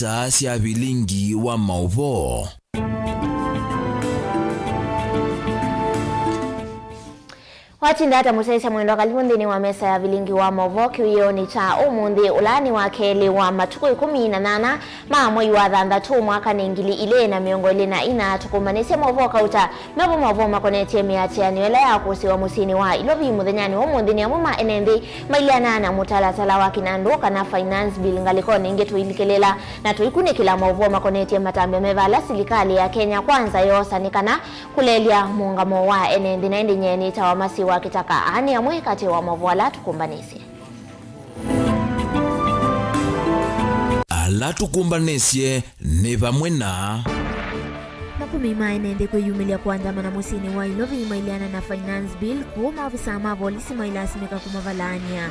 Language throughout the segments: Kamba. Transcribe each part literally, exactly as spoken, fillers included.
Taa sya vilingi wa maũvoo. Watinda ata mũsyaĩĩsya mwendwa? Kalivu nthĩnĩ wa mesa ya vilingi wa maũvoo kĩwĩonĩ kya ũmũnthĩ, ũla nĩ wa kelĩ wa matukũ ĩkũmi na nyanya ma mwei wa thanthatũ mwakanĩ ngili ilĩ na mĩongo ĩlĩ na ina. Tũkũmbanĩsye maũvoo kauta. Mevo maũvoo makonetye mĩatĩanĩo ĩla yakũsĩwa mũsyĩnĩ wa Ilovi mũthenyanĩ wa ũmũnthĩ nĩ amwe ma ene nthĩ maileana na mũtalatala wa kĩnandũ kana finance bill. Ngalĩkonĩ ĩngĩ tũilikĩlĩla na tũikunĩkĩla maũvoo makonetye matambya meva ala silikalĩ ya Kenya Kwanza yoosa nĩ kana kũleelya mũũngamo wa ene nthĩ. Na ĩndĩ nyie nĩtawa Masi wa Kĩtaka. Aa nĩ amwe katĩ wa maũvoo ala tũkũmbanĩsye. Ala tũkũmbanĩsye nĩ vamwe na. Makũmi ma ene nthĩ kwĩyumĩlya kũandamana mũsyĩnĩ wa Ilovi maileana na finance bill, kũu maovisaa ma volisi mailasimĩka kũmavalaany'a.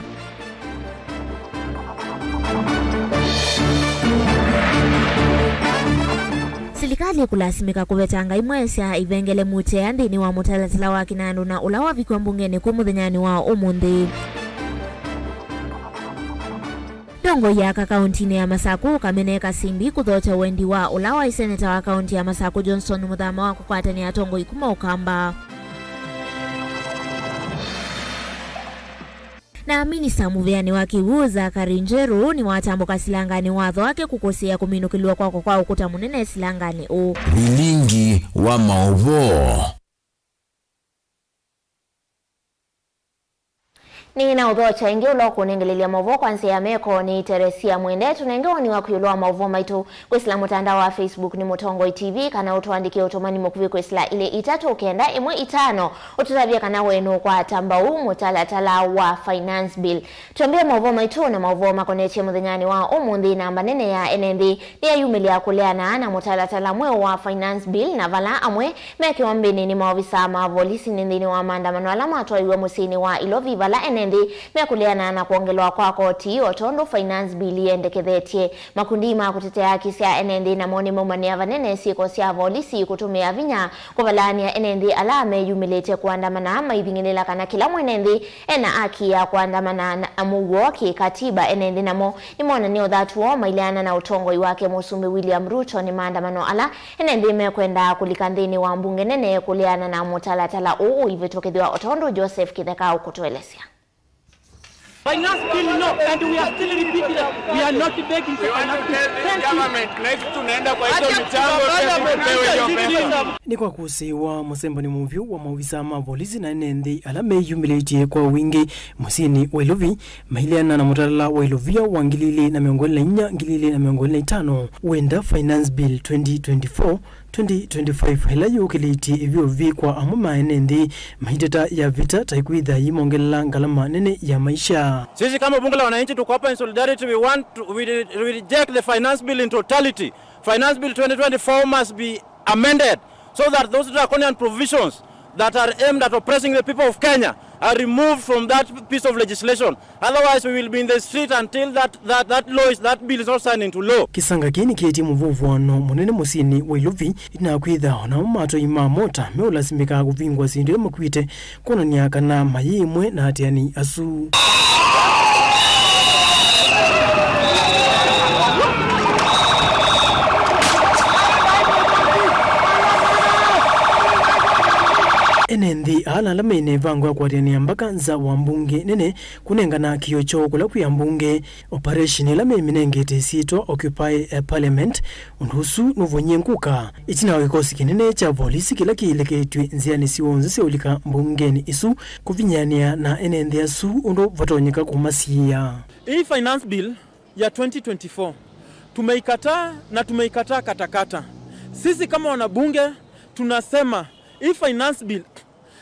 Silikalĩ kũlasimĩka kũvetanga imwe sya ivengele mutea nthĩnĩ wa mũtalatala wa kĩnandũ na ũla wavikw'a mbungenĩ kũu mũthenyanĩ wa ũmũnthĩ. Ndongoi ya aka kaũntinĩ ya Masakũ, Kamene Kasimbi, kũthokya wendi wa ũla waĩ seneta wa kaũnti ya Masakũ, Johnson Mũthama, wa kũkwatanĩa atongoi kuma Ũkamba. Na minista mũvĩanĩ wa kĩw'ũ, Zachary Njeru, nĩwatambũka silanganĩ watho wake kũkũsĩĩa kũminũkĩlw'a kwakwa kwa ũkũta mũnene silanganĩ ũũ. Vilingi wa maũvoo. Nĩ na ũthokya ĩngĩ ũla ũkũnengelelya maũvoo kwa nzĩa ya meko nĩ Teresia Mwende. Tũnenge woni waku ĩũlũ wa maũvoo maitũ kwĩsĩla mũtandao wa Facebook nĩ Mũtongoi T V, kana ũtũandĩkĩe ũtũmani mũkuvĩ kwĩsĩla ilĩ itatũ kenda ĩmwe itano, ũtũtavye kana we nũkwata mbau mũtalatala wa finance bill. Twambĩe maũvoo maitũ na maũvoo makonetye mũthenyanĩ wa ũmũnthĩ. Namba nene ya ene nthĩ nĩyayumĩlya kũleana na mũtalatala mweũ wa finance bill, na vala amwe meekĩwa mbĩnĩ nĩ maovisaa ma volisi nĩ nthĩnĩ wa maandamano ala matwaiwe mũsyĩnĩ wa Ilovi, vala ene nthĩ mekũleana na kwongelwa kwa koti o tondũ finance bill yendekethetye. Makundi ma kũtetea haki sya ene nthĩ namo nĩmaumanĩa vanene syĩko sya volisi kũtũmĩa vinya kũvalaany'a ene nthĩ ala meyumĩlĩte kũandamana, maithing'ĩlĩla kana kĩla mwene nthĩ ena haki ya kũandamana na mũuo kĩkatiba. Ene nthĩ namo nĩmonanie ũthatu woo maileana na ũtongoi wake Mũsumbĩ William Ruto nĩ maandamano ala ene nthĩ mekwendaa kũlika nthĩnĩ wa mbunge nene kũleana na mũtalatala ũũ ũivĩtũkĩthw'a, o tondũ Joseph Kĩtheka ũkũtũelesya. Finance bill, no, and we are still repeating that we are not begging for finance bill. Thank you. Government, na hivi tunaenda kwa hizo michango, pia tupewe hiyo pesa. Nĩ kwa kũsĩĩwa mũsembanĩ mũvyũ wa maovisaa ma volisi na ene nthĩ ala meyumĩlĩtye kwa wingĩ mũsyĩnĩ wa Ilovi, maileana na mũtalatala wa Ilovia wa ngili ilĩ na mĩongo ĩlĩ na inya, ngili ilĩ na mĩongo ĩlĩ na itano, wenda Finance Bill twenty twenty-four, twenty twenty-five, ĩla yũkĩlĩtye ĩvyũvi kwa amwe ma ene nthĩ maiteta ya vita ta ĩkwĩtha yĩmongelela ngalama nene ya maisha. Sisi kama bunge la wananchi tuko hapa in solidarity, we want to, we, we reject the finance bill in totality. Finance bill twenty twenty-four must be amended so that those draconian provisions that are aimed at oppressing the people of Kenya are removed from that piece of legislation. Otherwise, we will be in the street until that, that, that law is, that bill is not signed into law. Kĩsanga kĩĩ nĩkĩetie mũvũvũano mũnene mũsyĩnĩ wa Ilovi, ĩtina wa kwĩtha o namo matwai ma mota meũlasimĩka kũvingũa syĩndũ ila makuĩte kwonany'a kana mayĩ ĩmwe na ateani asu. Ene nthĩ aa na ala me na ĩvango ya kũatĩanĩa mbaka nza wa mbunge nene kũnengana kĩoo kyoo kũla kwĩ ambunge, operation ĩla memĩnengete ĩsyĩtwa Occupy, eh, Parliament. Ũndũ ũsu nũvonyie ngũka ĩtina wa kĩkosi kĩnene kya volisi kĩla kĩileketw'e nzĩanĩ syonthe sya ũlika mbungenĩ ĩsu kũvinyĩanĩa na ene nthĩ asu ũndũ vatonyeka kũmasiĩĩa. Hii finance bill ya twenty twenty-four tumeikataa na tumeikataa katakata. Sisi kama wanabunge tunasema hii finance bill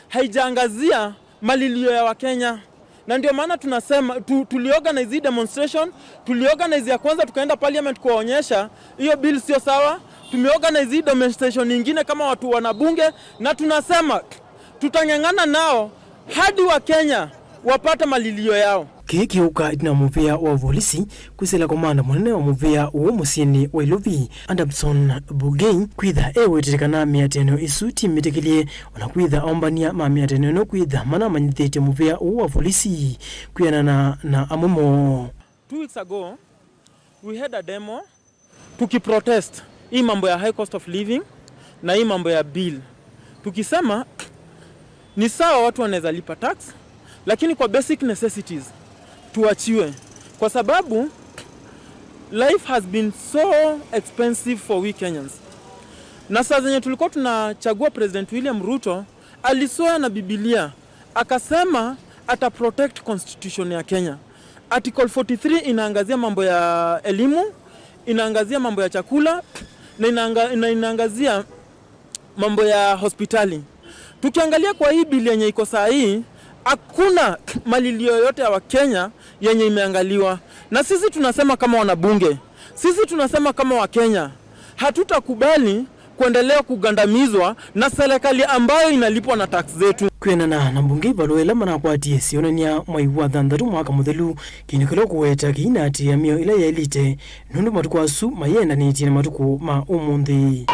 haijaangazia malilio ya Wakenya, na ndio maana tunasema tu, tuliorganize hii demonstration, tuliorganize ya kwanza, tukaenda parliament kuwaonyesha hiyo bill sio sawa. Tumeorganize hii demonstration nyingine kama watu wanabunge, na tunasema tutang'ang'ana nao hadi Wakenya wapate malilio yao. Kĩĩ kĩũka ĩtina wa mũvĩa wa volisi kwĩsĩla komanda mũnene wa mũvĩa ũũ mũsyĩnĩ wa Ilovi, Adamson Bugei, kwĩtha ewetete kana mĩatĩanĩo ĩsu ti mĩtĩkĩlĩe, o na kwĩtha aũmbany'a ma mĩatĩanĩo ĩno kwĩtha manamanyĩthĩtye mũvĩa ũũ wa volisi kwĩanana na amwe moo. Two weeks ago, we had a demo. Tukiprotest hii mambo ya high cost of living na hii mambo ya bill, tukisema ni sawa watu wanaweza lipa tax, lakini kwa basic necessities tuachiwe, kwa sababu life has been so expensive for we Kenyans. Na saa zenye tulikuwa tunachagua President William Ruto, aliswear na Biblia, akasema ata protect constitution ya Kenya. Article forty-three inaangazia mambo ya elimu, inaangazia mambo ya chakula, na inaanga-, ina-, inaangazia mambo ya hospitali. Tukiangalia kwa hii bili yenye iko saa hii, hakuna malilio yoyote ya Wakenya yenye imeangaliwa. Na sisi tunasema kama wanabunge, sisi tunasema kama Wakenya, hatutakubali kuendelea kugandamizwa na serikali ambayo inalipwa na tax zetu. Kwĩanana na mbunge, ivalũa ila manakwatie syonany'a mwai wa thanthatũ mwaka mũthelu, kĩndũ kĩla ũkũweta kĩinaatĩĩa mĩao ĩla yaĩlĩte, nũndũ matukũ asu mayĩendanĩtye na matukũ ma ũmũnthĩ.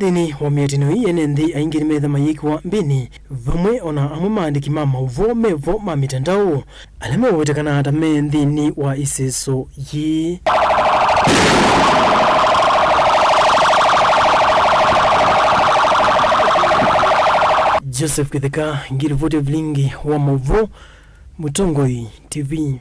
Nthĩnĩ wa mĩatĩanĩo ĩĩ, ene nthĩ aingĩ nĩmetha mayĩkĩwa mbĩnĩ, vamwe o na amwe maandĩki ma maũvoo me vo ma mĩtandao ala meũwetekana ta me nthĩnĩ wa ĩseso yĩĩ. Joseph Kĩtheka, ngĩlivoti ya vilingi wa maũvoo, Mũtongoi T V.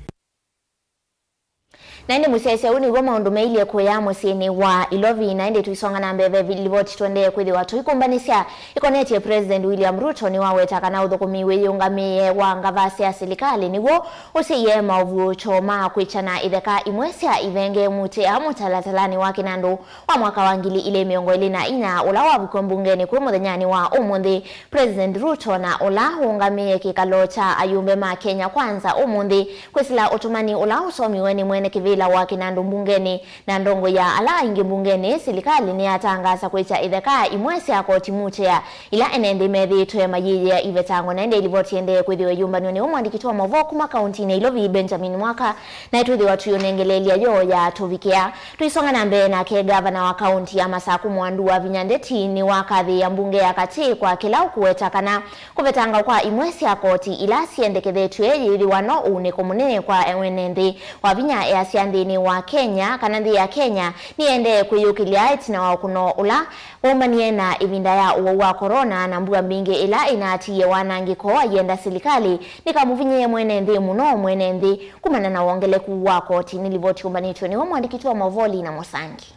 Na ĩndĩ mũsyaĩĩsya, ũu nĩw'o maũndũ mailye kũya mũsyĩnĩ wa Ilovi. Na ĩndĩ tũisonga na mbee, ve livoti tũendee kwĩthĩwa tũikũmbanĩsya ĩkonetye President William Ruto. Nĩwaweta kana ũthũkũmi wĩyĩũngamĩe wa ngavasi ya silikalĩ nĩw'o ũsyaie maũvuũkyo ma kwĩkyana itheka imwe sya ivenge mutĩa mũtalatalanĩ wa kĩnandũ wa mwaka wa ngili ilĩ mĩongo ĩlĩ na inya, ũla wavukiwe mbungenĩ kwĩ mũthenyanĩ wa ũmũnthĩ. President Ruto na ũla ũũngamĩe kĩkalo kya ayumbe ma Kenya Kwanza ũmũnthĩ kwĩsĩla ũtũmani ũla ũsomiwe nĩ mwene kĩvĩla wa kĩnandũ mbungenĩ na ndongoi ya ala aingĩ mbungenĩ, silikalĩ nĩyatangaasa kwĩkya itheka imwe sya koti mutĩa ila ene nthĩ methĩĩtwe mayĩyĩa ivetango. Na ĩndĩ livoti ĩendee kwĩthĩwa ĩyũmbanw'a nĩwe mwandĩki wa maũvoo kuma kauntinĩ ya Ilovi, Benjamin Mwaka, na ĩtwĩthĩwa tũyũnengeleelya yo ya tũvikĩa. Tũisonga na mbee nake, ngavana wa kaunti ya Masaku Mwandu Wavinya Ndeti nĩwakathĩĩa mbunge ya katĩ kwa kĩla ũkũweta kana kũvetanga kwa imwe sya koti ila syendekethetw'e yĩthĩwa no ũunĩko mũnene kwa ene nthĩ. Wavinya easya nthĩnĩ wa Kenya, kana nthĩ ya Kenya, nĩyendee kwĩyũkĩlya ĩtina wa ũkũno ũla waumanie na ĩvinda ya ũwau wa corona na mbua mbingĩ ĩla ĩnaatiie wanangĩko, ayenda silikalĩ nĩkamũvinyĩĩe mwene nthĩ mũno mwene nthĩ kumana na wongeleku wa koti. Nĩ livoti ũmbanĩtw'e nĩwe mwandĩki wa maũvoo Lina Mũsangi.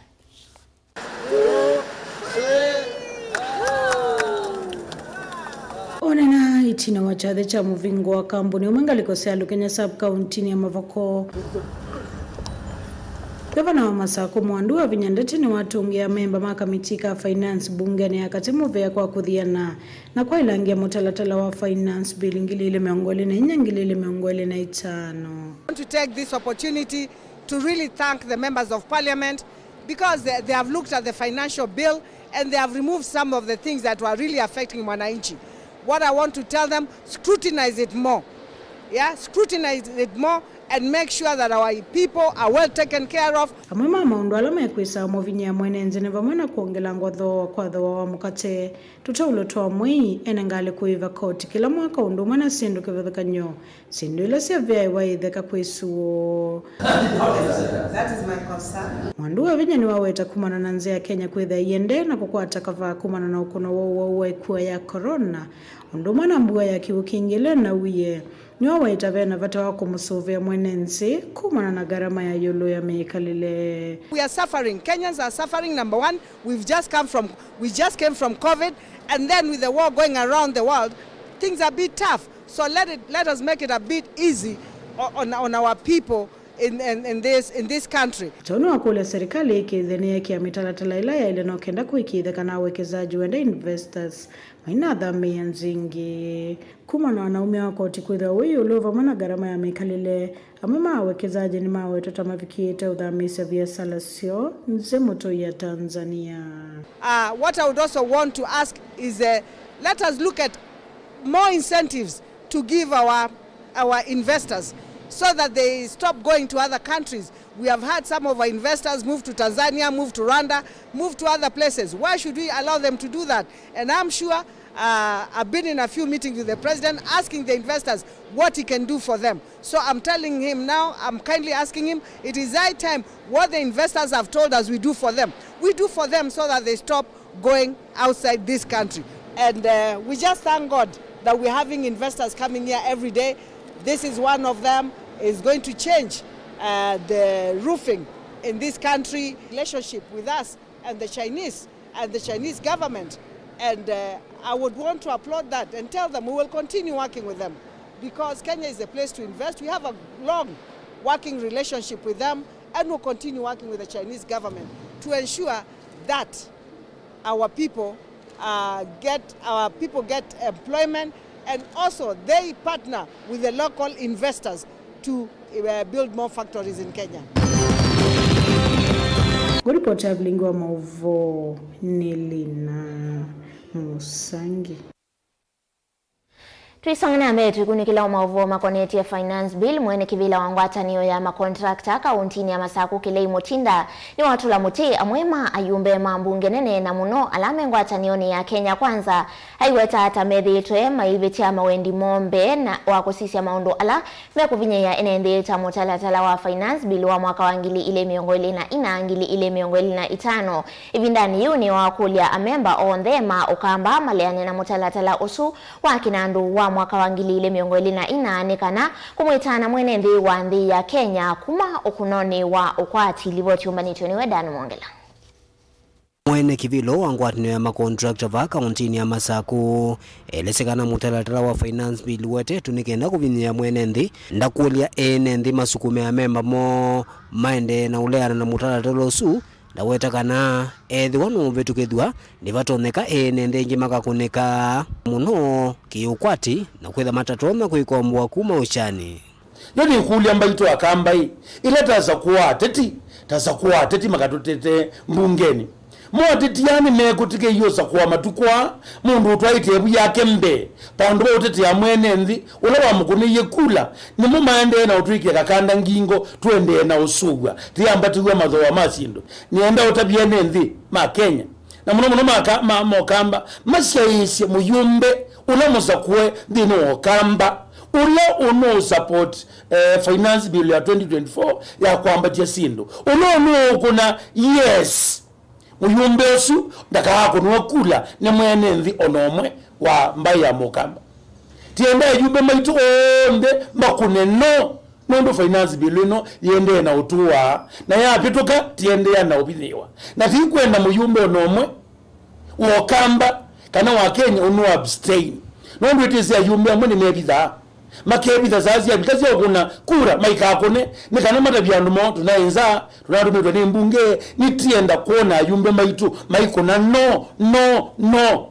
Onena ĩtina wa kyathĩ kya mũvingo wa kambuni ũmwe ngalĩko sya Lukenya sub-kauntinĩ ya Mavoko, Gavana wa Masaku Mwandu Wavinya Ndeti nĩwatũngĩe amemba ma kamiti ka finance mbungenĩ ya katĩ mũvea kwa kũthiana na kwaĩlangĩa mũtalatala wa finance bill ngili ilĩ mĩongo ĩlĩ na inya, ngili ilĩ mĩongo ĩlĩ na itano. I want to take this opportunity to really thank the members of parliament because they, they have looked at the financial bill and they have removed some of the things that were really affecting mwananchi. What I want to tell them, scrutinize it more. Yeah, scrutinize it more and make sure that our people are well taken care of. Amwe ma maũndũ ala mekwĩsaa mũvinyĩa mwene nthĩ nĩ vamwe na kwongela ngotho kwa thooa wa mũkate, tũtaulo twa mwei, ene ngalĩ kũĩva koti kĩla mwaka, ũndũ ũmwe na syĩndũ kĩvathũkany'o, syĩndũ ila syaveaĩwa itheka kwĩ sũũ. That is my concern. Mwandu Wavinya nĩwaweta kumana na nzĩa ya Kenya kwĩthĩa ĩendee na kũkwata kavaa kumana na ũkũno wa ũwau wa ĩkua ya corona, ũndũ ũmwe na mbua ya kĩw'ũ kingĩ ĩla ĩnauie. Nĩwaweta ve na vata wa kũmũsũvĩa mwene nthĩ kumana na ngarama ya ĩũlũ ya mĩkalĩle. We are suffering. Kenyans are suffering, number one. We've just come from, we just came from covid, and then with the war going around the world, things are a bit tough. So let it, let us make it a bit easy o-, on, on our people in, in, in this, in this country. Tau nĩwakũlya serikali ĩkĩĩthye nĩyekĩa mĩtalatala ĩla yaĩle no kenda kũĩkĩĩthya kana awekezaji wenda investors mainathamĩĩa nzĩ ingĩ. Kumana na ũmya wa koti kwĩthĩwa wĩ ĩũlũ vamwe na ngarama ya mĩkalĩle, amwe ma awekezaji nĩmawetwa ta mavikĩĩte ũthamĩĩsya viasala syoo nzĩ mũtũi ya Tanzania. Uh, what I would also want to ask is, uh, let us look at more incentives to give our, our investors so that they stop going to other countries. We have had some of our investors move to Tanzania, move to Rwanda, move to other places. Why should we allow them to do that? And I'm sure Uh, I've been in a few meetings with the president asking the investors what he can do for them. So I'm telling him now, I'm kindly asking him, it is high time what the investors have told us we do for them. We do for them so that they stop going outside this country. And uh, we just thank God that we're having investors coming here every day. This is one of them, is going to change uh, the roofing in this country. Relationship with us and the Chinese and the Chinese government. And uh, I would want to applaud that and tell them we will continue working with them because Kenya is a place to invest. We have a long working relationship with them and we'll continue working with the Chinese government to ensure that our people uh, get our people get employment and also they partner with the local investors to uh, build more factories in Kenya. Ngũripoti ya vilingi wa maũvoo nĩ Lina Mũsangi. Tũisonge na mbee, twĩkunĩkĩla o maũvoo makonetye Finance Bill, mwene kĩvĩla wa ngwatanĩo ya makontrakta kaũntinĩ ya Masaku Kĩlei Mũtinda nĩwatũla mũtĩ amwe ma ayumbe ma mbunge nene na mũno ala me ngwatanĩonĩ ya Kenya Kwanza aiweta ta methĩĩtwe maivĩtya mawendi moo mbee na wa kũsisya maũndũ ala mekũvinyĩĩa ene nthĩ ta mũtalatala wa Finance Bill wa mwaka wa ngili ilĩ mĩongo ĩlĩ na ina, ngili ilĩ mĩongo ĩlĩ na itano. Ĩvindanĩ yĩu nĩwakũlya amemba onthe ma Ũkamba maleane na mũtalatala ũsu wa kĩnandũ wa mwaka wa ngili ilĩ mĩongo ĩlĩ na ina nĩ kana kũmwĩtana mwene nthĩ wa nthĩ ya Kenya kuma ũkũnonĩ wa ũkwati. Livoti yũmbanĩtw'e nĩwe Dan Mwongela. Mwene kĩvĩlo wa ngwatanĩo ya makontrakta vaa kaũntinĩ ya Masaku elesye kana mũtalatala wa Finance Bill wetetwe nĩ kenda kũvinyĩĩa mwene nthĩ ndakũlya ene nthĩ masukume amemba moo maendee na ũleana na mũtalatala ũsu. Ndaweta kana ethĩwa nũũvĩtũkĩthw'a, nĩvatonyeka ene nthĩ aingĩ makakũnĩka mũno kĩũkwati na kwĩtha matatonya kwĩkomboa kuma ũkyanĩ. Yo nĩkũlya mbaitũ Akamba-ĩ, ĩla tasakũa ateti, tasakũa ateti makatũtetee mbungenĩ. Mo ateti aa nĩmekũtĩkĩie ũsakũa matukũ aa mũndũ ũtwaĩte ĩvu yake mbee vandũ va ũtetea mwene nthĩ ũla wamũkũnĩie kula, nĩmo maendee na ũtwĩkĩa kakanda ngingo tũendee na ũsũvw'a tũyambatĩw'a mathooa ma syĩndũ. Nĩenda ũtavye ene nthĩ ma Kenya, na mũno mũno ma ka-, ma, ma Ũkamba, masyaĩĩsye mũyũmbe ũla mũsakũe nthĩnĩ wa Ũkamba, ũla ũnũ support, eh, Finance Bill ya twenty twenty-four ya kwambatya syĩndũ, ũla ũnũ ũkũna yes. Mũyũmbe ũsu ndakaakũnwa kula nĩ mwene nthĩ o na ũmwe wa mbaĩ ya Mũkamba. Tienda ayumbe maitũ onthe makũne no, nũndũ Finance Bill ĩno yĩendee na ũtũaa, na yavĩtũka tiendeea na ũvinyĩĩwa. Na tikwenda mũyumbe o na ũmwe wa Ũkamba kana wa Kenya ũnũ abstain, nũndũ ĩtĩsĩ ayumbe amwe nĩmevithaa. Makevitha saa syavika sya ũkũna kura maikakũne, nĩ kana matavye andũ moo, tũnaĩ nzaa, tũnatũmĩtwe nĩ mbunge, nĩtienda kwona ayumbe maitũ maikũna no, no, no,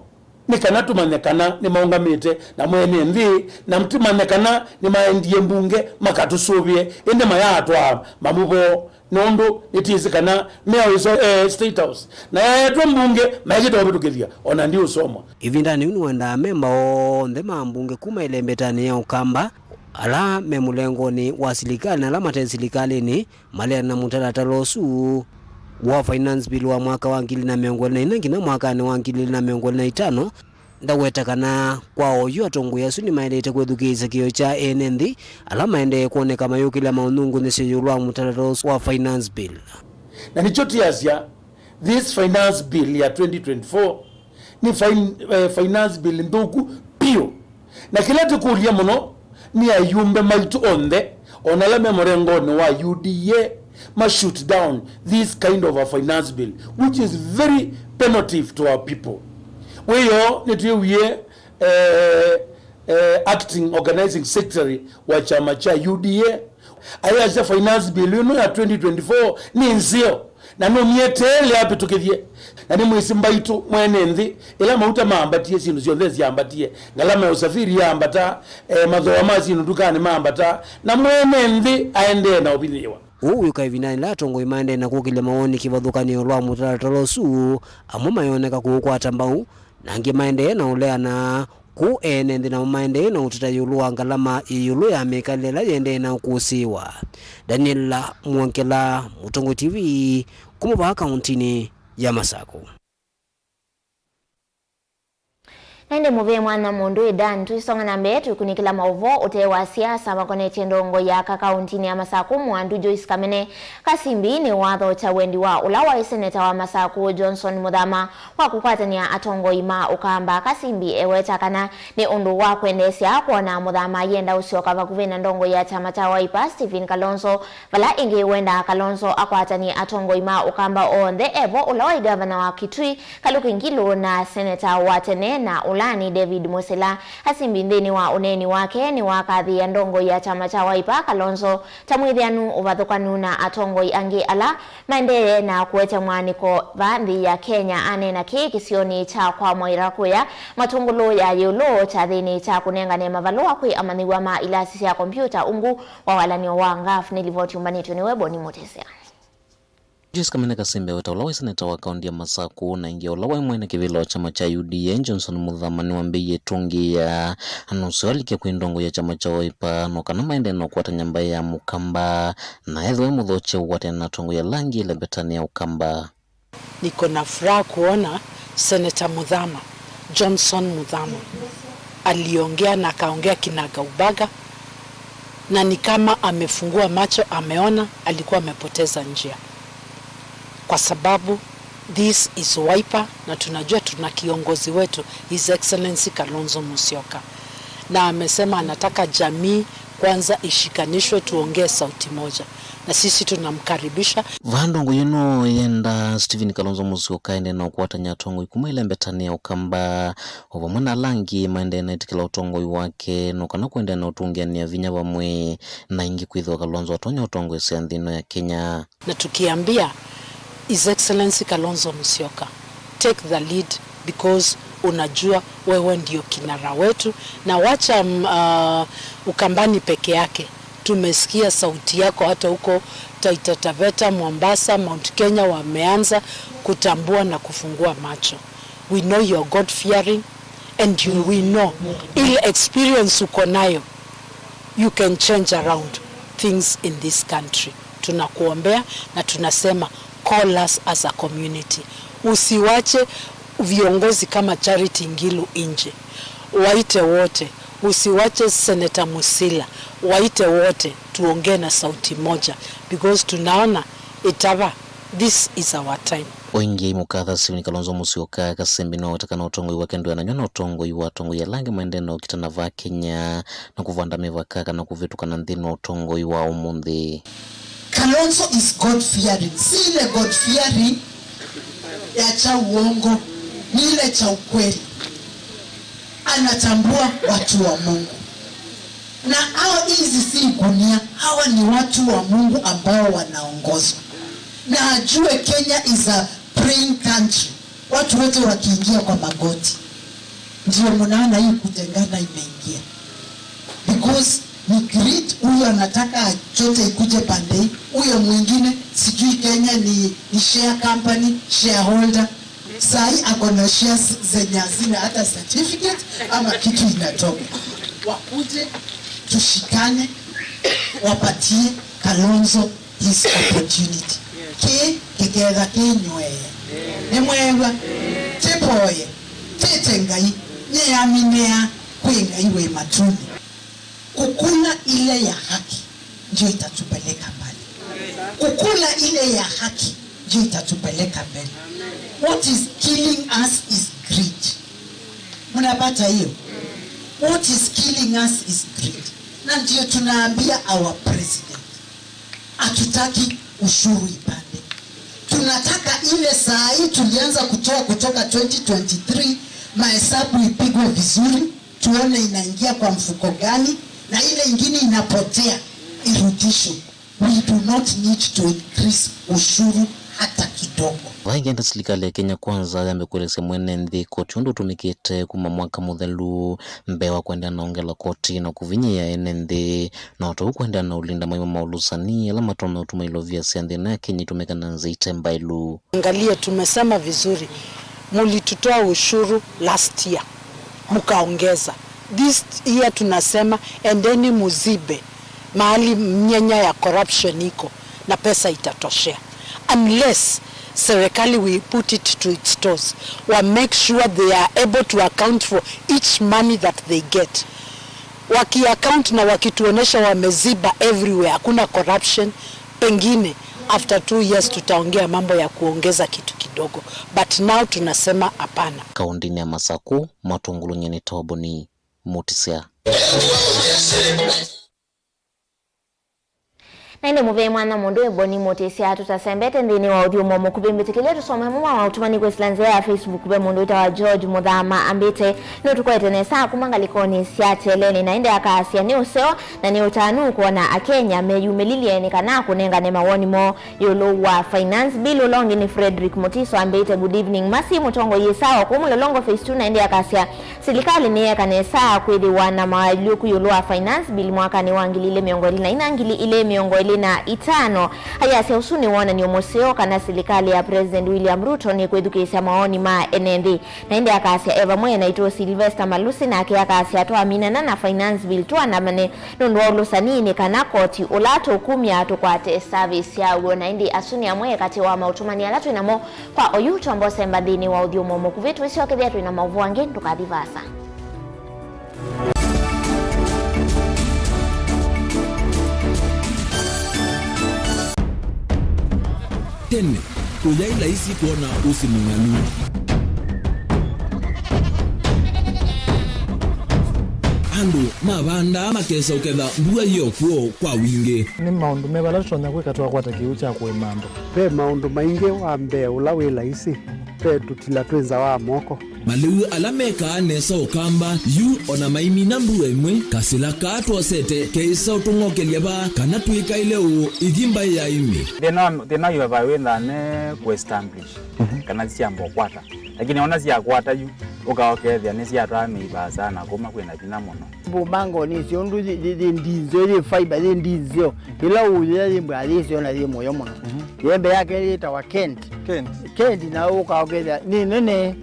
nĩ kana tũmanye kana nĩmaũngamĩte na mwene nthĩ, na tũmanye kana nĩmaendie mbunge makatũsũvĩe, ĩndĩ mayaatwaa mamũvoo. Nũndũ nĩtĩsĩ kana mĩao ĩso, eh, State House, na yaetwe mbunge, maekĩte ũvĩtũkĩthya, o na ndiũsomwa. Ĩvindanĩ yĩu nĩwendaa amemba onthe ma mbunge kuma ĩlembetanĩ ya Ũkamba, ala me mũlengonĩ wa silikalĩ na ala mate silikalĩnĩ, maleane na mũtalatala ũsu wa Finance Bill wa mwaka wa ngili na mĩongo ĩlĩ na ina nginya mwakanĩ wa ngili ĩlĩ na mĩongo ĩlĩ na itano, Ndaweta kana kwa oyu atongoi asu nĩmaĩlĩte kwĩthukĩĩsya kĩĩo kya ene nthĩ ala maendee kwoneka mayũkĩlya maũnyungunyĩsyo ĩũlũ wa mũtalatala ũsu wa Finance Bill. Na nĩkyo tĩasya, this Finance Bill ya twenty twenty-four nĩ fin-, eh, Finance Bill nthũku piũ. Na kĩla tũkũlya mũno nĩ ayumbe maitũ onthe, o na ala me mũrengonĩ wa U D A, ma shoot down this kind of a finance bill, which is very punitive to our people. Wĩoo nĩtwĩwie, eh, eh, acting organizing secretary wa kyama kya U D A ayasya finance bill ĩno ya twenty twenty-four nĩ nzeo. Na nũmyeteele avĩtũkĩthye. Na nĩmwĩsĩ mbaitũ mwene nthĩ, ĩla mauta maambatie, syĩndũ syonthe syambatie, ngalama ya ũsafiri yaambata, e, mathooa ma syĩndũ ndukanĩ maambata, na mwene nthĩ aendee na ũvinyĩĩwa. Ũu wĩũka ĩvindanĩ yĩla atongoi maendee na kũkĩlya mawoni kĩvathũkany'o ĩũlũ wa mũtalatala ũsu, amwe mayoneka kũũkwata mbau, na angĩ maendee na ũleana. Kũu ene nthĩ namo maendee na ũteta ĩũlũ wa ngalama ĩ ĩũlũ ya mĩkalĩle ĩla yĩendee na ũkũsĩĩwa. Daniel Mwongela, Mũtongoi T V, kuma vaa kaũntinĩ ya Masaku. Na ĩndĩ mũvea mwana mũndũ ĩ Dan, tũisonga na mbee tũikunĩkĩla maũvoo ũtee wa siasa makonetye ndongoi ya aka kaũntinĩ ya Masakũ, Mwandu Joyce Kamene Kasimbi nĩwathokya wendi wa ũla waĩ seneta wa Masakũ, Johnson Muthama, wa kũkwatany'a atongoi ma Ũkamba. Kasimbi eweta kana nĩ ũndũ wa kwendeesya kwona Muthama ayenda ũsyoka vakuvĩ na ndongoi ya kyama kya Wiper, Stephen Kalonzo, vala ĩngĩ wendaa Kalonzo akwatany'e atongoi ma Ũkamba onthe, evo ũla waĩ ngavana wa Kitui, Kaluki Ngilu, na seneta wa tene, na ũla nĩ David Musila. Kasimbi nthĩnĩ wa ũneeni wake nĩwakathĩĩa ndongoi ya kyama kya Wiper, Kalonzo, ta mwĩthĩanu ũvathũkanu na atongoi angĩ ala maendee na kũete mwaanĩko vaa nthĩ ya Kenya. Aneena kĩĩ kĩsionĩ kya kwa Mwaira kũya Matũngũlũ ya ĩũlũ kyathĩnĩ kya kũnengane mavalũa kwĩ amanyĩw'a ma ilasi sya kombyũta ungu wa walany'o wa ngaf. Nĩ livoti yumbanĩtw'e nĩwe Boni Mũtĩsya. Joyce Kamene Kasimbi eweta ũla waĩ seneta wa kaũnti ya Masakũ na ĩngĩ ũla waĩ mwene kĩvĩla wa kyama kya U D A, Johnson Muthama, nĩwambĩĩie ĩtũngĩĩa na ũseo alike kwĩ ndongoi ya kyama kya Wiper no kana maendee na ũkwatany'a mbaĩ ya Mũkamba, na ethĩwa e mũthokye ũkwatene na atongoi ala angĩ ĩlembetanĩ ya Ũkamba. Niko na furaha kuona Senator Muthama, Johnson Muthama, aliongea na akaongea kinagaubaga, na ni kama amefungua macho, ameona alikuwa amepoteza njia, kwa sababu this is Wiper, na tunajua tuna kiongozi wetu, His Excellency Kalonzo Musyoka, na amesema anataka jamii kwanza ishikanishwe, tuongee sauti moja, na sisi tunamkaribisha. Vaa ndongoi ĩno yenda Stephen Kalonzo Musyoka aendee na ũkwatany'a atongoi kuma ĩlembetanĩ ya Ũkamba, o vamwe na ala angĩ maendee na ĩtĩkĩla ũtongoi wake, no kana kũendee na ũtũngĩanĩa vinya vamwe na ĩngĩ kwĩthĩwa Kalonzo atonya ũtongoesya nthĩ ĩno ya Kenya. Na tukiambia His Excellency Kalonzo Musyoka, take the lead because unajua wewe ndio kinara wetu, na wacha, mm, uh, Ukambani peke yake. Tumesikia sauti yako hata huko Taita Taveta, Mombasa, Mount Kenya wameanza kutambua na kufungua macho. We know you're God fearing and you, we know ile experience uko nayo, you can change around things in this country. Tunakuombea na tunasema call us as a community. Usiwache viongozi kama Charity Ngilu nje. Waite wote. Usiwache Senator Musila. Waite wote. Tuongee na sauti moja because tunaona itava, this is our time. O ĩngĩ aimũkatha Stephen Kalonzo Musyoka, Kasimbi nĩwaweta kana ũtongoi wake ndwĩanany'a na ũtongoi wa atongoi ala angĩ maendee na ũkitana vaa Kenya na kũvanda mĩvaka kana kũvĩtũkana nthĩnĩ wa ũtongoi wa ũmũnthĩ. Kalonzo is God fearing. Si ile God fearing ya cha uongo, ni ile cha ukweli. Anatambua watu wa Mungu. Na hao, hizi si gunia, hawa ni watu wa Mungu ambao wanaongozwa. Na ajue Kenya is a praying country. Watu wote wakiingia kwa magoti. Ndio mnaona hii kutengana imeingia. Because ni greed, huyo anataka chote ikuje pande hii, huyo mwingine sijui Kenya ni, ni share company, shareholder. Sahi ako na shares zenye hazina hata certificate ama kitu inatoka. Wakuje, tushikane, wapatie Kalonzo his opportunity. Kĩ kĩketha kĩnywee. Nĩmwew'a? Tĩvoye, tĩte Ngai, nyĩaminĩa kwĩ Ngai wĩ matuni. Kukula ile ya haki ndio itatupeleka mbali. Kukula ile ya haki ndio itatupeleka mbele. What is killing us is greed. Mnapata hiyo? What is killing us is greed. Na ndio tunaambia our president, hatutaki ushuru ipande. Tunataka ile saa hii tulianza kutoa kutoka twenty twenty-three, mahesabu ipigwe vizuri, tuone inaingia kwa mfuko gani, na ile ingine inapotea irudishwe. We do not need to increase ushuru hata kidogo. Vaingenda silikalĩ ya Kenya Kwanza yambe kũelesya mwene nthĩ koti ũndũ ũtũmĩkĩte kuma mwaka mũthelu mbee wa kũendeea na ongela koti na kũvinyĩĩa ene nthĩ, na o ta ũu kũendeea na ũlinda maima ma ũlũsani ala matonya ũtuma ilovia sya nthĩ ĩno ya Kenya itũmĩka na nzĩa ite mbaĩlu. Angalia, tumesema vizuri, mulitutoa ushuru last year, mkaongeza. This year tunasema endeni muzibe mahali mianya ya corruption iko na pesa itatoshea. Unless Serikali, we put it to its toes. Wa make sure they are able to account for each money that they get. Waki account na wakituonesha wameziba everywhere, hakuna corruption, pengine after two years tutaongea mambo ya kuongeza kitu kidogo. But now tunasema hapana. Kaũntĩnĩ ya Masaku, matũngũlũny'e nĩ Toboni Mutisya. Na ĩndĩ mũvea mwanya mũndũ Eboni Mũtĩsya tũtasembete nthĩnĩ wa ũthyũmũo mũkuvĩ. Mbĩtĩkĩlya tũsome amwe ma maũtũmani kwĩsĩla nzĩa ya Facebook. Ve mũndũ wĩtawa George Mũthama ambĩte, "Nũtũkwete nesa kuma ngalĩkonĩ sya Kyeleni, na ĩndĩ akasya nĩ ũseo na nĩ ũtanu kwona Akenya meyumĩlilye nĩ kana kũnengane mawoni moo ĩũlũ wa finance bill." Ũla ũngĩ nĩ Frederick Mũtiso ambĩte, "Good evening Masi, mũtongoi yĩ sawa kũu Mũlolongo phase two," na ĩndĩ akasya, "Silikalĩ nĩyeka nesa kwĩthĩwa na maalyũku ĩũlũ wa finance bill mwakanĩ wa ngili ilĩ mĩongo ĩlĩ na ina, ngili ilĩ mĩongo ĩlĩ na itano." Ayasya ũsu nĩ wonany'o mũseo kana silikalĩ ya President William Ruto nĩkwĩthukĩĩsya mawoni ma ene nthĩ. Na ĩndĩ akasya e vamwe naitũ Sylvester Malusi, nake akasya, "Twaminana na finance bill, tũandamane nũndũ wa ũlũsani nĩ kana koti ũla tũkumya tũkwate service yaw'o." Na ĩndĩ asu nĩ amwe katĩ wa maũtũmani ala twĩ namo kwa oyu twamba ũsemba nthĩnĩ wa ũthyũmũo mũkuvĩ. Twĩsyokethya twĩ na maũvoo angĩ, ndũkathi vaasa. Tene, ũyaĩ laisi kwona ũsĩ mũng'alu. Andũ mavandaa makesa ũketha mbua yĩ o kw'o kwa wingĩ. Nĩ maũndũ meva ala tũtonya kwĩka twakwata kĩw'ũ kya kũĩma andũ? Ve maũndũ maingĩ. Wa mbee ũla wĩ laisi, ve tũtila twĩ nza wa moko. Malĩu ala mekaa nesa Ũkamba yu o na maimina mbua ĩmwe, kasĩla kaa twosete keĩsa ũtũng'okelya vaa kana twĩkaĩle ũũ ĩthi mbaĩ ya ĩmĩ. Thĩna, thĩna wĩ vaa wĩthaa ne kũ establish, mhm, kana syamba ũkwata. Lakini ona syakwata yu, ũka ũkethĩa nĩsyatwaa mĩi vaasa na kuma kwĩna vinya mũno. Mbũmango nĩsyo ũndũ yĩ, yĩ, yĩ ndinzeo, yĩ fiber, yĩ ndinzeo. Ĩla ũyea yĩ mbwa yĩseo na yĩ mũyo mũno. Mhm. Yembe yake yĩtawa Kent. Kent. Kent na ũka ũkethĩa nĩ nene.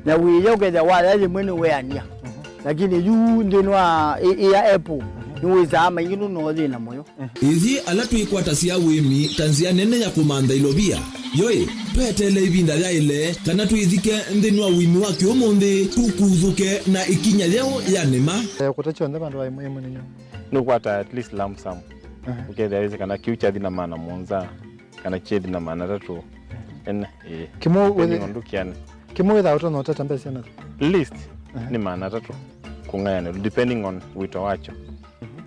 Na wĩya ũkethĩa waya yĩmwe nĩ weania. Mhm. Lakini yu nthĩnĩ wa ĩ, ĩ ya apple, mhm, nĩ wĩsaa maingĩ nũno thĩna mũyo. Ithyĩ ala twĩkwatasya ũĩmi ta nzĩa nene ya kũmantha ilovia, yoĩ, tweteele ĩvinda yaĩle kana twĩthike nthĩnĩ wa ũĩmi wa kĩũmũnthĩ, tũkuthũke na ĩkinya yeũ ya nĩma. Eh, kũta kyonthe vandũ va ĩmwe ĩmwe nĩnyo. Nũkwata at least lump sum. Aha. Ũkethĩa wĩsĩ kana kĩu kyathi na maana mũonza, kana kyethi na maana atatũ. Ene, ĩĩ. Kĩmwe depending wĩthĩ-, on ndũkĩane. Kĩmwe wĩthaa ũtonya ũtata mbesa na? Least, aha, nĩ maana atatũ kũng'ayanĩlwa, depending on wĩto wakyo.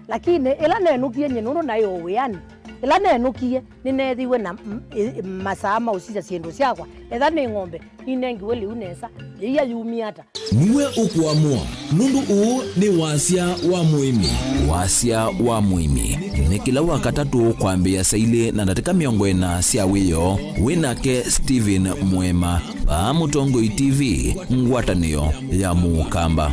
Lakini ĩla nenũkie nyie nũndũ naĩ o wĩanĩ, ĩla nenũkie nĩneethĩiwe na m-, ĩ-, masaa ma ũsisya syĩndũ syakwa. Etha nĩ ng'ombe, ninengiwe lĩu nesa, yĩia yumie ata? Nĩwe ũkũamũa, nũndũ ũũ nĩ wasya wa mũĩmi. Wasya wa mũĩmi nĩ kĩla Wakatatũ kwambĩĩa saa ilĩ na ndatĩka mĩongo ĩna sya wĩoo. Wĩ nake Stephen Mwema, vaa Mũtongoi T V, ngwatanĩo ya Mũkamba.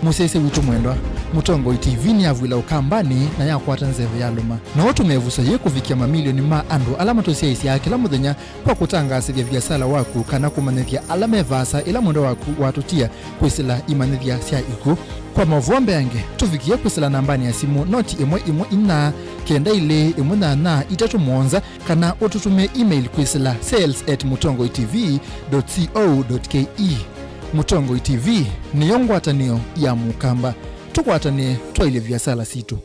Mũsyaĩĩsya witũ mwendwa, Mũtongoi T V nĩyavw'ĩla Ũkambanĩ na yakwata nzeve yalũma. No ũtũme ĩvuso yĩĩ kũvikĩa mamilioni ma andũ ala matũsyaĩĩsyaa kĩla mũthenya kwa kũtangaasĩthya viasala waku kana kũmanyĩthya ala me vaasa ĩla mwendwa waku watũtia kwĩsĩla imanyĩthya sya ikw'ũ. Kwa maũvoo mbeange, tũvikĩe kwĩsĩla nambanĩ ya simũ noti ĩmwe ĩmwe inya kenda ilĩ ĩmwe nyanya itatũ mũonza, kana ũtũtũmĩe email kwĩsĩla sales at mũtongoi T V dot co dot K E. Mũtongoi T V nĩyo ngwatanĩo ya Mũkamba. Tũkwatanĩe twaĩlye viasala sitũ.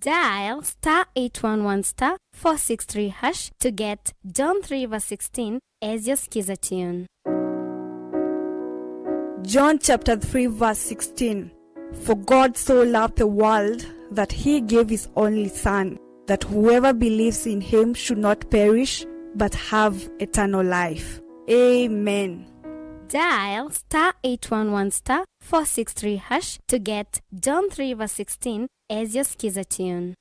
Dial star eight one one star four six three hash to get John three verse sixteen as your skiza tune. John chapter three verse sixteen. For God so loved the world that he gave his only Son, that whoever believes in him should not perish, but have eternal life. Amen. Dial star eight one one star four six three hash to get John three verse sixteen as your skiza tune.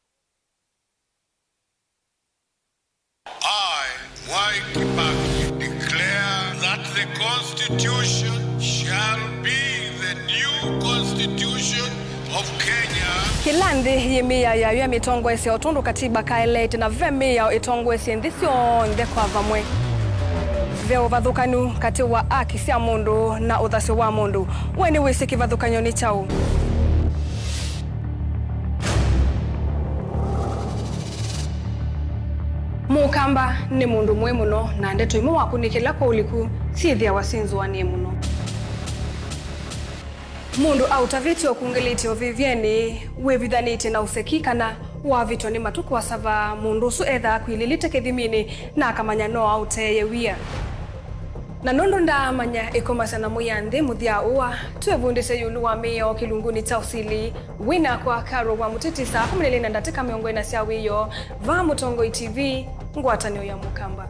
I, Mwai Kibaki, declare that the Constitution shall be the new Constitution of Kenya. Kĩla nthĩ yĩ mĩao yayo ya mĩtongoesya o tondũ katiba kaeleete, na ve mĩao ĩtongoesye nthĩ syonthe kwa vamwe. Ve ũvathũkanu katĩ wa aki sya mũndũ na ũthasyo wa mũndũ. We nĩwĩsĩ kĩvathũkany'o nĩ kyaũ? Mũkamba nĩ mũndũ mũĩ mũno, na ndeto imwe wakunĩkĩla kwa ũliku syĩthĩawa syĩ nzũanĩe mũno. Mũndũ aũtavĩtye ũkungĩlĩtye ũvĩvyenĩ wĩvithanĩtye na ũseki kana wavĩtwa nĩ matukũ asava, mũndũ ũsu ethaa akwilĩlĩte kĩthiminĩ na akamanya no aũteeye wia. Na nũndũ ndaamanya ĩkomasya na mwĩanthĩ mũthya ũa, twĩvundĩsye ĩũlũ wa mĩao kĩlungunĩ kya ũsili. Wĩ nakwa Carol wa Mũtiti saa kũmi na ilĩ na ndatĩka mĩongo ĩna sya wĩoo, vaa Mũtongoi T V, ngwatanĩo ya Mũkamba.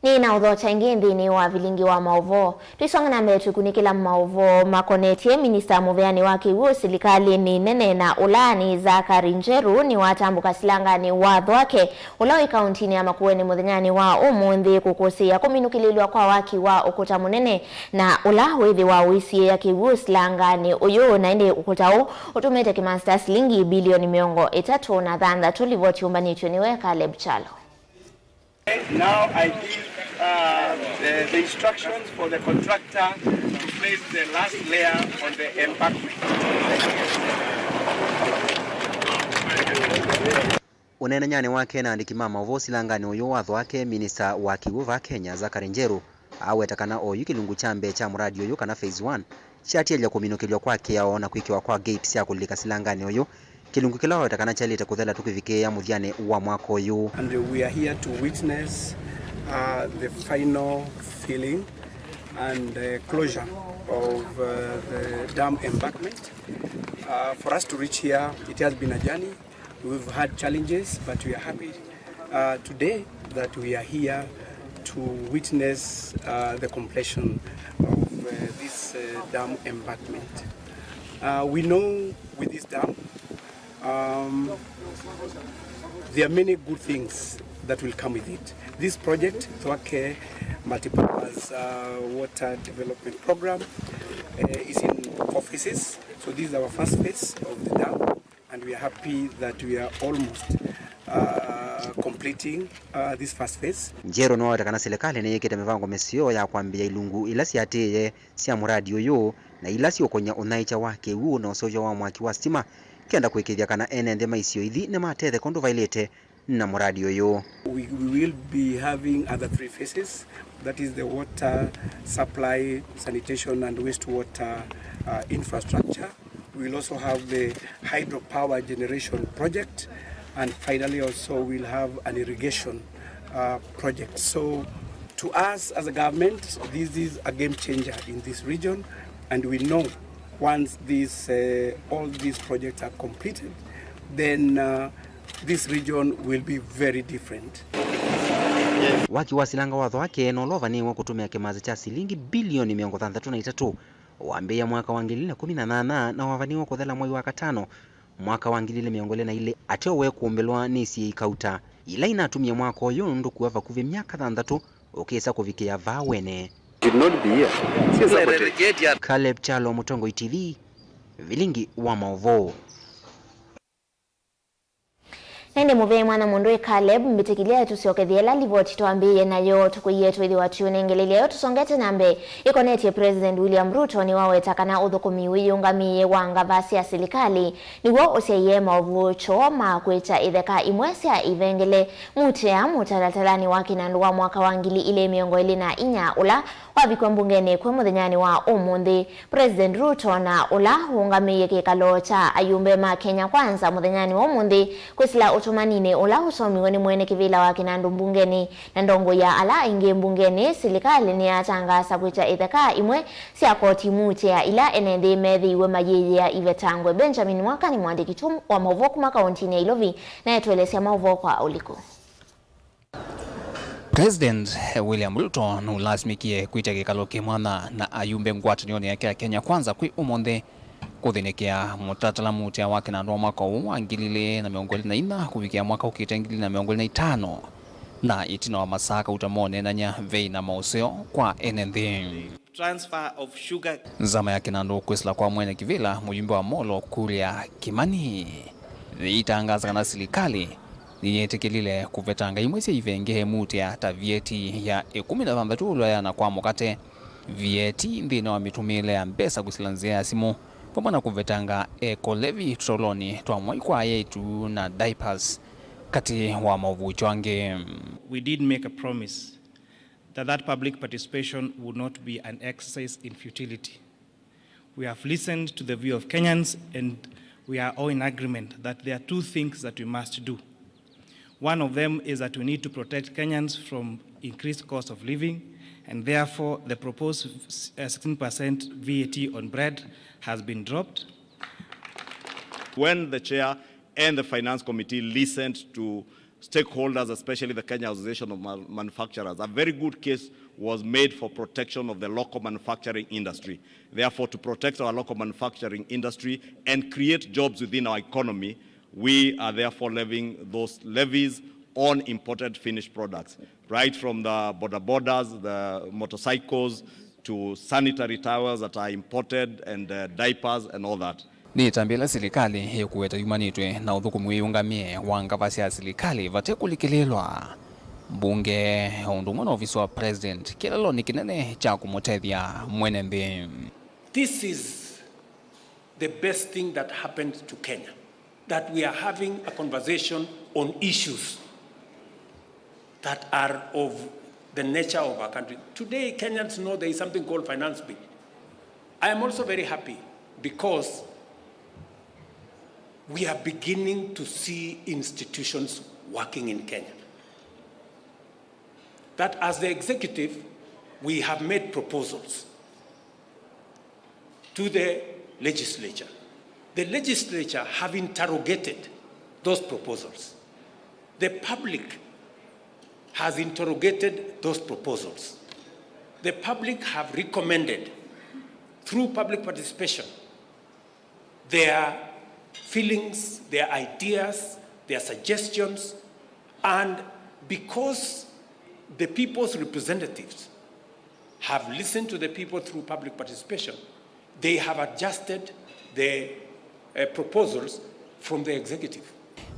Nĩ na ũthokya ĩngĩ nthĩnĩ wa vilingi wa maũvoo. Twĩsonga na mbee twĩkunĩkĩla maũvoo makonetye minista mũveanĩ wa kĩw'ũ silikalĩnĩ nene na ũla nĩ Zachary Njeru nĩwatambũka silanganĩ wa Thwake, ũla wĩ kauntinĩ ya Makueni mũthenyanĩ wa ũmũnthĩ kũkũsĩĩa kũminũkĩlĩlw'a kwa waki wa ũkũta mũnene na ũla wĩthĩwa ũisiĩĩa kĩw'ũ silanganĩ ũyũ, na ĩndĩ ũkũta ũũ ũtũmĩte kĩmanzi kya silingi bilioni mĩongo ĩtatũ na thanthatũ. Livoti yũmbanĩtw'e nĩwe Caleb Kyalo. Now I give, uh, the, the instructions for the contractor to place the last layer on the embankment. Ũneenanyanĩ wake na andĩki ma maũvoo silanganĩ ũyũ wa Thwake, minista wa kĩw'ũ va Kenya, Zachary Njeru, aweta kana oyu kĩlungu kya mbee kya mũradi ũyũ, kana phase one, kyatialya kũminũkĩlw'a kwa kĩao na kwĩkĩwa kwa gate sya kũlika silanganĩ ũyũ, kĩlungu kĩla waweta kana kyaĩlĩte kũthela tũkĩvikĩĩa mũthyanĩ wa mwaka ũyũ. And we are here to witness, uh, the final filling and, uh, closure of, uh, the dam embankment. Uh, for us to reach here, it has been a journey. We've had challenges, but we are happy, uh, today that we are here to witness, uh, the completion of, uh, this, uh, dam embankment. Uh, we know with this dam, um, there are many good things that will come with it. This project, Thwake Multipurpose, uh, Water Development Program, uh, is in four phases. So this is our first phase of the dam. And we are happy that we are almost, uh, completing, uh, this first phase. Njeru nĩwaweta kana silikalĩ nĩyĩkĩte mĩvango mĩseo ya kwambĩĩa ilungu ila siatĩĩe sya mũradi ũyũ na ila siũkony'a ũnyaĩĩkya wa kĩw'ũ na ũseũvyo wa mwaki wa sitima, kenda kũĩkĩĩthya kana ene nthĩ ma isio ithi nĩmatetheka ũndũ vaĩlĩte na mũradi ũyũ. We, we will be having other three phases, that is the water supply, sanitation and wastewater, uh, infrastructure. We will also have the hydropower generation project, and finally also we'll have an irrigation, uh, project. So to us as a government, this is a game changer in this region, and we know once these, uh, all these projects are completed, then, uh, this region will be very different. Waki wa silanga wa Thwake nũla ũvanĩĩwe kũtũmĩa kĩmanzi kya silingi bilioni mĩongo thanthatũ na itatũ wambĩĩa mwaka wa ngili ilĩ na kũmi na nyanya na wavanĩĩwe kũthela mwei wa katano mwaka wa ngili ilĩ mĩongo ĩlĩ na ilĩ, ateo weekũmbĩlwa nĩ isiĩĩ kauta ila inatumie mwaka ũyũ nũndũ kua vakuvĩ myaka thanthatũ ũkĩsa kũvikĩa vaa wene. Should not be here. Sio sabotage. Caleb Kyalo, Mũtongoi T V, vilingi wa maũvoo. Na ĩndĩ mũvea mwana mũndũ ĩ Caleb, mbĩtĩkĩlya tũsyokethye ĩla livoti twambĩĩe nayo. Tũkwĩie twĩthĩwa tũyũnengeleelya yo tũsongete na mbee. Ĩkonetye President William Ruto nĩwaweta kana ũthũkũmi wĩyĩũngamĩe wa ngava sya silikalĩ nĩw'o ũsyaĩe maũvuũkyo ma kwĩkya itheka imwe sya ivengele mutea mũtalatalanĩ wa kĩnandũ wa mwaka wa ngili ilĩ mĩongo ĩlĩ na inya ũla wavikwa mbungenĩ kwĩ mũthenyanĩ wa ũmũnthĩ. President Ruto na ũla ũũngamĩie kĩkalo kya ayumbe ma Kenya Kwanza mũthenyanĩ wa ũmũnthĩ kwĩsĩla ũtũmaninĩ ũla ũsomiwe nĩ mwene kĩvĩla wa kĩnandũ mbungenĩ na ndongoi ya ala aingĩ mbungenĩ, silikalĩ nĩyatangaasa kwĩkya itheka imwe sya koti mutea ila ene nthĩ meethĩiwe mayĩyĩa ivetangwe. Benjamin Mwaka nĩ mwandĩki witũ wa maũvoo kuma kauntinĩ ya Ilovi na etũelesya maũvoo kwa ũliku. President William Ruto nũlasimĩkie kwĩtya kĩkalo kĩ mwanya na ayumbe ngwatanĩonĩ yake ya Kenya Kwanza kwĩ ũmũnthĩ kũthĩnĩkĩa mũtalatala mutea wa kĩnandũ wa mwaka ũũ wa ngili ilĩ na mĩongo ĩlĩ na inya kũvikĩa mwaka ũkĩte ngili ilĩ na mĩongo ĩlĩ na itano, na ĩtina wa masaa kauta moneenany'a vei na maũseo kwa ene nthĩ. Transfer of sugar. Nzama ya kĩnandũ kwĩsĩla kwa mwene kĩvĩla mũyumbe wa Molo Kuria Kimani yĩitangaasa kana silikalĩ Nĩyĩtĩkĩlile kũvetanga imwe sya ivenge, ĩmutĩa ta V A T ya ĩkũmi na thanthatũ ũlũ ya na kwa mũkate, V A T nthĩnĩ wa mĩtũmĩĩle ya mbesa kũsila nzĩa ya simũ, vamwe na kũvetanga eco levy tũtolonĩ twa mwai kwa aĩtu na diapers, katĩ wa maũvuũkyo angĩ. We did make a promise that that public participation would not be an exercise in futility. We have listened to the view of Kenyans, and we are all in agreement that there are two things that we must do. One of them is that we need to protect Kenyans from increased cost of living, and therefore the proposed, uh, sixteen percent V A T on bread has been dropped. When the chair and the finance committee listened to stakeholders, especially the Kenya Association of Ma-, Manufacturers, a very good case was made for protection of the local manufacturing industry. Therefore, to protect our local manufacturing industry and create jobs within our economy, we are therefore levying those levies on imported finished products, right from the boda bodas, the motorcycles, to sanitary towels that are imported and, uh, diapers and all that. Nĩ ĩtambya ĩla silikalĩ ĩkũweta yumanĩtw'e na ũthũkũmi wĩũngamĩe wa ngava sya silikalĩ vate kũlikĩlĩĩlwa. Mbunge, o ũndũ ũmwe na ovisi wa President, kĩlelonĩ kĩnene kya kũmũtethya mwene nthĩ. This is the best thing that happened to Kenya, that we are having a conversation on issues that are of the nature of our country. Today, Kenyans know there is something called finance bill. I am also very happy because we are beginning to see institutions working in Kenya. That as the executive, we have made proposals to the legislature. The legislature have interrogated those proposals. The public has interrogated those proposals. The public have recommended, through public participation, their feelings, their ideas, their suggestions, and because the people's representatives have listened to the people through public participation, they have adjusted the, uh, proposals from the executive.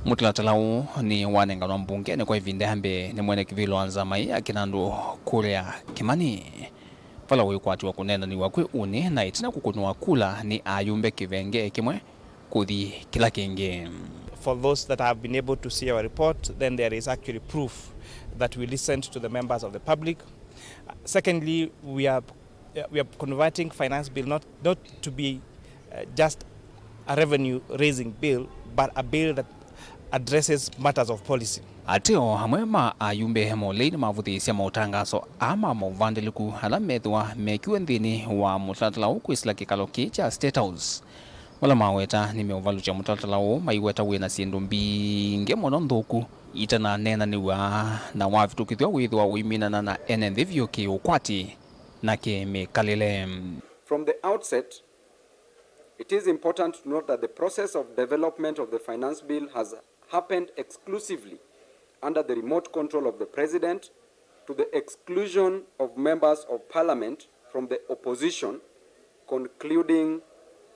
Mũtalatala ũũ nĩwanenganwa mbungenĩ kwa ĩvinda ya mbee nĩ mwene kĩvĩlo wa nzama ĩĩ ya kĩnandũ kũlea Kĩmani, vala wĩkwatĩwa kũneenanĩw'a kwĩ ũnĩ na ĩtina kũkũnwa kula nĩ ayumbe kĩvenge kĩmwe kũthi kĩla kĩngĩ. For those that have been able to see our report, then there is actually proof that we listened to the members of the public. Secondly, we are, uh, we are converting finance bill not, not to be, uh, just a revenue raising bill, but a bill that addresses matters of policy. Ateo amwe ma ayumbe molei nĩmavũthĩĩsya maũtangaso aa ma maũvandĩlĩku ala methĩwa mekiwe nthĩnĩ wa mũtalatala ũũ kwĩsĩla kĩkalo kĩĩ kya State House. Vala maweta nĩmeũvalũkya mũtalatala ũũ, maiweta wĩ na syĩndũ mbingĩ mũno nthũku itananeenanĩw'a na wavĩtũkĩthw'a wĩthĩwa ũiminana na ene nthĩ vyũ kĩ-ũkwati na kĩ-mĩkalĩle. From the outset, it is important to note that the process of development of the Finance Bill has happened exclusively under the remote control of the President, to the exclusion of members of Parliament from the opposition, concluding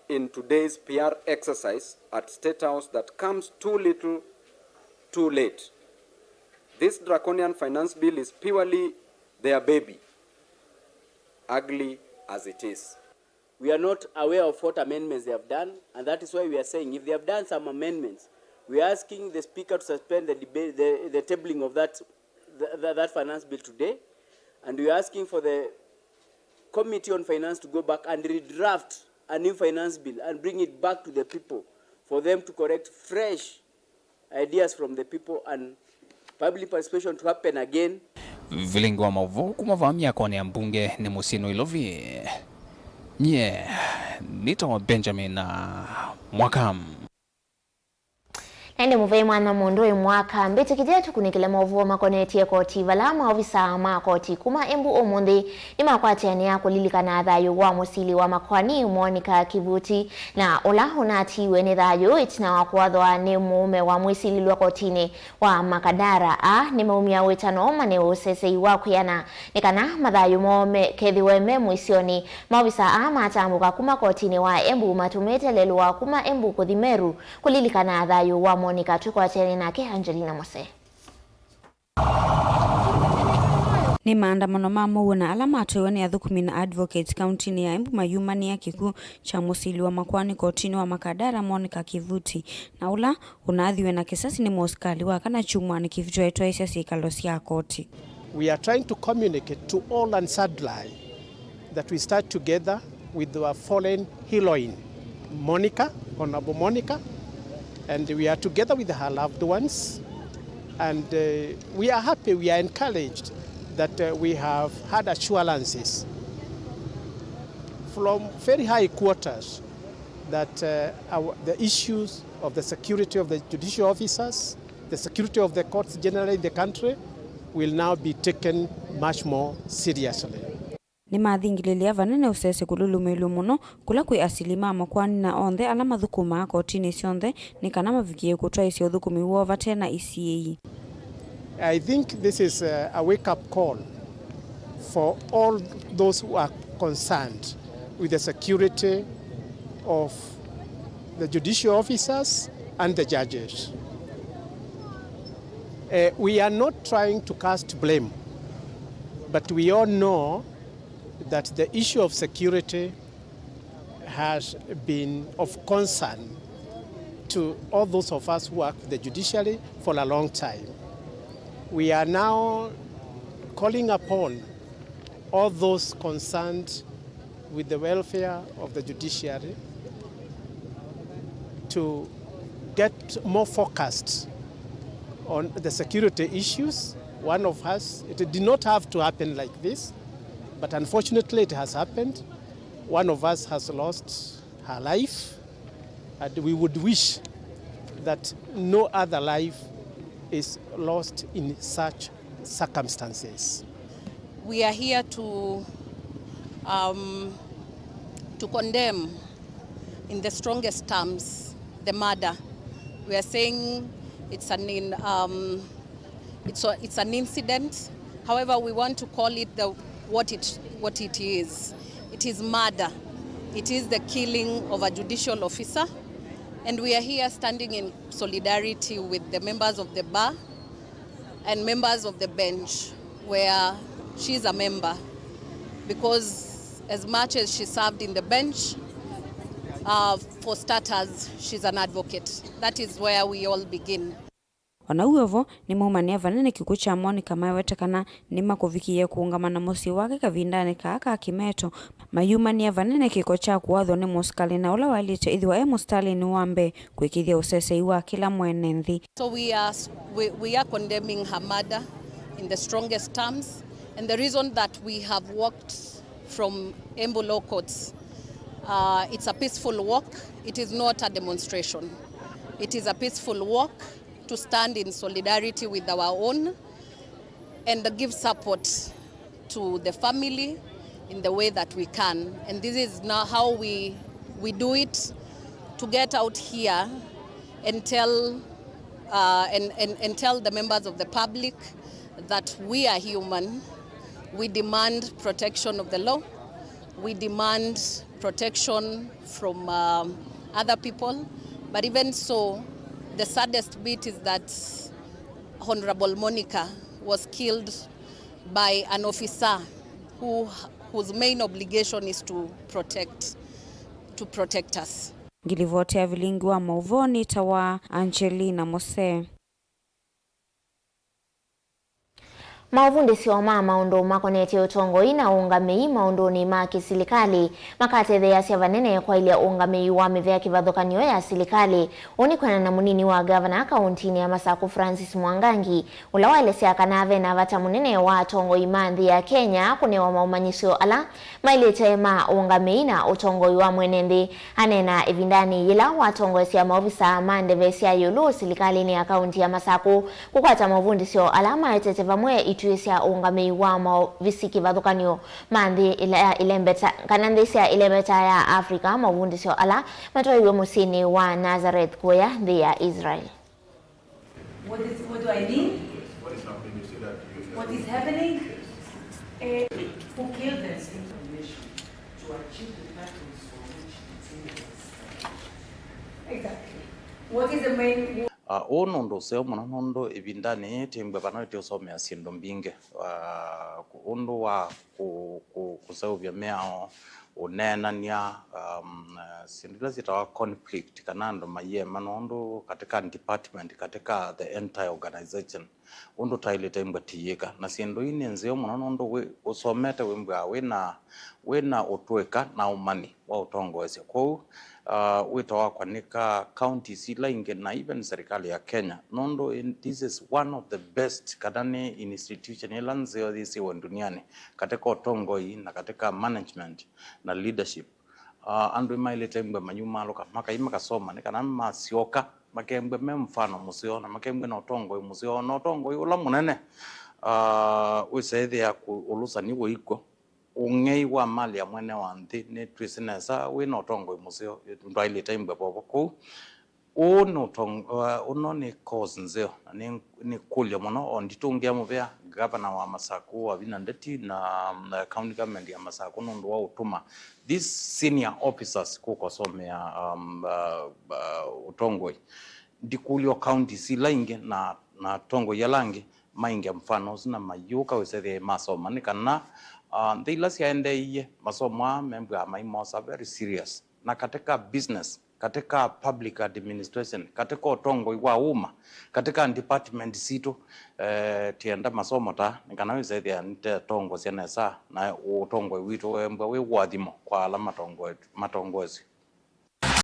in today's P R exercise at State House that comes too little, too late. This draconian finance bill is purely their baby, ugly as it is. We are not aware of what amendments they have done, and that is why we are saying if they have done some amendments, we are asking the Speaker to suspend the debate, the, the tabling of that, the, the, that finance bill today, and we are asking for the Committee on Finance to go back and redraft a new finance bill and bring it back to the people for them to correct fresh ideas from the people and public participation to happen again. Vilingi wa maũvoo kuma vaa myakonĩ ya mbunge nĩ mũsyĩ Nairobi. Nyie nĩtawa Benjamin Mwaka. Na ĩndĩ mũvei mwana mũndũ wĩ mwaka, mbĩtĩkĩthya tũkunĩkĩle maũvoo makonetye koti, vala maovisaa ma koti kuma Embu ũmũnthĩ nĩmakwatĩanĩa kũlilikana thayũ wa mũsili wa makoani Monica Kivuti, na ũla ũnatiiwe nĩ thayũ ĩtina wa kũathwa nĩ mũũme wa mwĩsilĩlwa kotinĩ wa Makadara. Aa nĩmaumya wĩtano mane ũsesei wa kwĩana nĩ kana mathayũ moo me-, kethĩwe me mũisyonĩ. Maovisa aa matambũka kuma kotinĩ wa Embu matũmĩte lelũ wa kuma Embu kũthi Meru kũlilikana thayũ wa Nĩkatwĩkwatene nake Angelina Mose. Nĩ maandamano ma mũuo na ala matwaiwe nĩ athũkũmi na advocates kauntinĩ ya Embu mayumanĩa kĩkw'ũ kya mũsili wa makoani kotinĩ wa Makadara Monica Kivuti, na ũla ũnaathiwe na kĩsasi nĩ mũsikalĩ wa kana kyumwanĩ kĩvĩtũku aitwaĩsya syĩkalo sya koti. We are trying to communicate to all and sundry that we stand together with our fallen heroine, Monica, Honorable Monica, and we are together with her loved ones, and, uh, we are happy, we are encouraged that, uh, we have had assurances from very high quarters that, uh, our, the issues of the security of the judicial officers, the security of the courts generally in the country will now be taken much more seriously. Nĩmathingilĩlya vanene ũsese kũlũlũmĩĩlw'e mũno kũla kwĩ asili ma makoani na onthe ala mathũkũmaa kotinĩ syonthe nĩ kana mavikĩe kũtwaĩĩsya ũthũkũmi woo vate na isiĩĩi. I think this is a, a wake-up call for all those who are concerned with the security of the judicial officers and the judges. Uh, we are not trying to cast blame, but we all know that the issue of security has been of concern to all those of us who work with the judiciary for a long time. We are now calling upon all those concerned with the welfare of the judiciary to get more focused on the security issues. One of us, it did not have to happen like this, but unfortunately it has happened. One of us has lost her life, and we would wish that no other life is lost in such circumstances. We are here to, um, to condemn in the strongest terms the murder. We are saying it's an in, um, it's a, it's an incident. However, we want to call it the, what it, what it is. It is murder. It is the killing of a judicial officer, and we are here standing in solidarity with the members of the bar and members of the bench where she is a member, because as much as she served in the bench, uh, for starters, she's an advocate. That is where we all begin. O na w'o vo, nĩmaumanĩa vanene kĩkw'ũ kya Monica mawete kana nĩmakũvikĩĩa kũũngama na mũsyĩ wake kavindanĩ kaa ka kĩmeto, mayumanĩa vanene kĩko kya kũathwa nĩ mũsikalĩ na ũla waĩlĩte ĩthĩwa e mũsitalĩnĩ wa mbee kũĩkĩĩthya ũsesei wa kĩla mwene nthĩ. So we are, we, we are condemning her murder in the strongest terms, and the reason that we have walked from Embu Law Courts, uh, it's a peaceful walk, it is not a demonstration, it is a peaceful walk to stand in solidarity with our own and give support to the family in the way that we can. And this is now how we, we do it, to get out here and tell, uh, and, and, and tell the members of the public that we are human. We demand protection of the law. We demand protection from, um, other people. But even so, the saddest bit is that Honorable Monica was killed by an officer who, whose main obligation is to protect, to protect us. Ngilivoti ya vilingi wa maũvoo nĩtawa Angelina Mose. Maũvundĩsyo ma maũndũ makonetye ũtongoi na ũngamĩi maũndũnĩ ma kĩsilikalĩ makatetheeasya vanene kwaĩlya ũngamĩi wa mĩvĩa kĩvathũkany'o ya silikalĩ. Ũu nĩ kwĩanana na mũnini wa ngavana kaũntinĩ ya Masakũ Francis Mwangangi, ũla waelesya kana ve na vata mũnene wa atongoi ma nthĩ ya Kenya kũnewa maũmanyĩsyo ala maĩlĩte ma ũngamĩi na ũtongoi wa mwene nthĩ. Aneena ĩvindanĩ yĩla watongoesya maovisaa ma ndeve sya ĩũlũ silikalĩnĩ ya kaũnti ya Masakũ kũkwata maũvundĩsyo ala maetete vamwe ituĩ sya ũngamĩi wa maovisi kĩvathũkany'o ma nthĩ ila ya ĩlembeta, kana nthĩ sya ĩlembeta ya Africa, maũvundĩsyo ala matwaiwe mũsyĩnĩ wa Nazareth kũya nthĩ ya Israel. What is, what do I mean? What is happening? You should What is happening? Eh, who killed the state of the nation to achieve the purpose for which the thing was established? Exactly. What is the main Ah, ũũ nĩ ũndũ ũseo mũno nũndũ ĩvindanĩ yĩĩ twĩmbwe vano ĩtĩ ũsomea syĩndũ mbingĩ. Ah, ũndũ wa kũ- kũ- kũseũvya mĩao, ũneenany'a, um, syĩndũ ila syĩtawa conflict kana andũ mayĩema nũndũ katika department, katika the entire organization, ũndũ taĩlĩte imbwa tiyĩka. Na syĩndũ ii nĩ nzeo mũno nũndũ wĩ- ũsomete wĩmbwaa wĩna wĩna ũtũĩka na ũmanyi wa ũtongoesya. Kwoou, uh, wĩto wakwa nĩ ka counties ila ingĩ na even serikali ya Kenya nũndũ in- this is one of the best kana nĩ institution ila nzeo yĩsĩwe duniani katika ũtongoi na katika management na leadership. Uh, andũ maĩlĩte mbwe manyumalũka makai makasoma nĩ kana masyoka makembwe me mfano mũseo na makembwe na ũtongoi mũseo na ũtongoi ũla mũnene. Uh, wĩseethĩa kũ- ũlũsani wĩikw'o. Ũng'ei wa mali ya mwene wa nthĩ nĩ twĩsĩ nesa wĩ na ũtongoi mũseo ndwaĩlĩte imbwe vovo kũu. Ũũ nĩ ũtong- uh, ũno nĩ cause nzeo na nĩ, nĩ kũlyo mũno o nditũngĩa mũvea gavana wa Masaku Wavinya Ndeti na, na county government ya Masaku nũndũ wa ũtũma these senior officers kũkosomea um, uh, uh, ũtongoi. Ndikũlyo counties ila ingĩ na, na atongoi ala angĩ mainge mfano ũsu na mayũka wĩsethĩa masoma nĩ kana uh, nthĩ ila syaendeeie masomo aa membwaa maimosa very serious na katika business, katika public administration, katika ũtongoi wa uma, katika department sitũ. Eh, tienda masomo ta nĩ kana wĩsethĩa nĩtetongosya nesa na ũtongoi witũ wembwa wĩ ũathimo kwa ala matongoe- matongoesye.